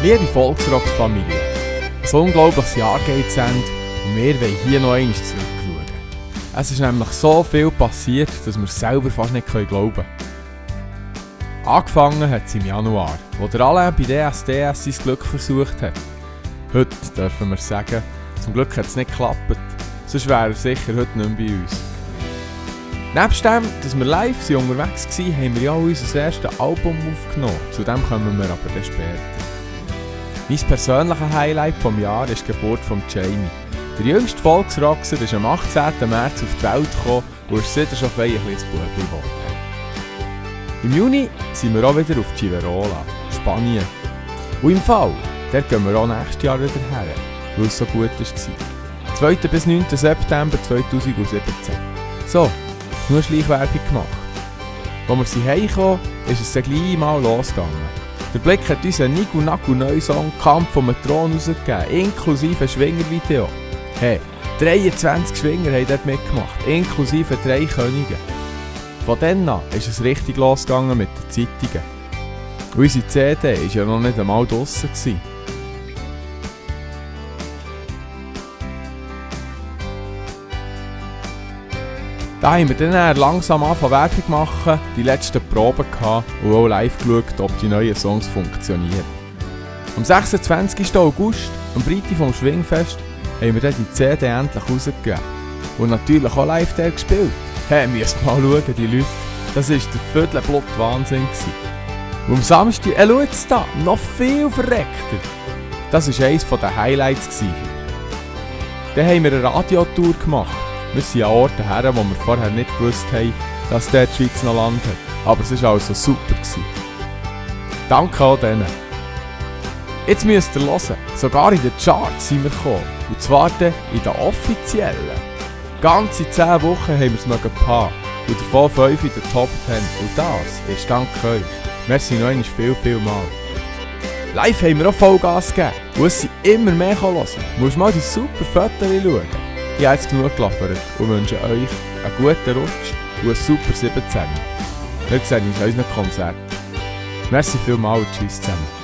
Liebe Volksrock-Familie, ein unglaubliches Jahr geht zu Ende und wir wollen hier noch einmal zurückschauen. Es ist nämlich so viel passiert, dass wir es selber fast nicht glauben können. Angefangen hat es im Januar, wo der Alain bei DSDS sein Glück versucht hat. Heute dürfen wir sagen, zum Glück hat es nicht geklappt, sonst wäre er sicher heute nicht mehr bei uns. Nebst dem, dass wir live unterwegs waren, haben wir ja auch unser erstes Album aufgenommen. Zu dem kommen wir aber dann später. Mein persönliches Highlight des Jahres ist die Geburt von Jamie. Der jüngste Volksrockser ist am 18. März auf die Welt gekommen und ist seitdem schon ein kleines Bubli geworden. Im Juni sind wir auch wieder auf Chiverola, Spanien. Und im Fall, dort gehen wir auch nächstes Jahr wieder her, weil es so gut war. 2. bis 9. September 2017. So, nur Schleichwerbung gemacht. Als wir heimkamen, ist es dann gleich mal losgegangen. Der Blick hat uns einen Nigu-Nagu-neuen Song «Kampf vom Thron» rausgegeben, inklusive Schwingervideo. Hey, 23 Schwinger haben dort mitgemacht, inklusive 3 Könige. Von dann an ist es richtig losgegangen mit den Zeitungen. Und unsere CD war ja noch nicht einmal draussen. Da haben wir dann langsam angefangen Werbung zu machen, die letzten Proben gehabt und auch live geschaut, ob die neuen Songs funktionieren. Am 26. August, am Freitag vom Schwingfest, haben wir dann die CD endlich rausgegeben. Und natürlich auch live der gespielt. Hey, müsst mal schauen, die Leute. Das war der Viertelblut Wahnsinn. Und am Samstag, schaut da, noch viel verreckter. Das war eines der Highlights. Dann haben wir eine Radiotour gemacht. Wir sind an Orten her, wo wir vorher nicht gewusst haben, dass dort die Schweiz noch Land hat. Aber es war also super. Danke auch denen. Jetzt müsst ihr hören, sogar in den Charts sind wir gekommen. Und zwar in den offiziellen. Ganze 10 Wochen haben wir es gehabt. Und davon 5 in den Top 10. Und das ist dank euch. Merci noch einmal viel mal. Live haben wir auch Vollgas gegeben. Und es sind immer mehr hören. Du musst mal die super Fotos schauen. Ich habe jetzt genug geliefert und wünsche euch einen guten Rutsch und einen super 17. Wir sehen uns an unseren Konzert. Merci vielmals und tschüss zusammen.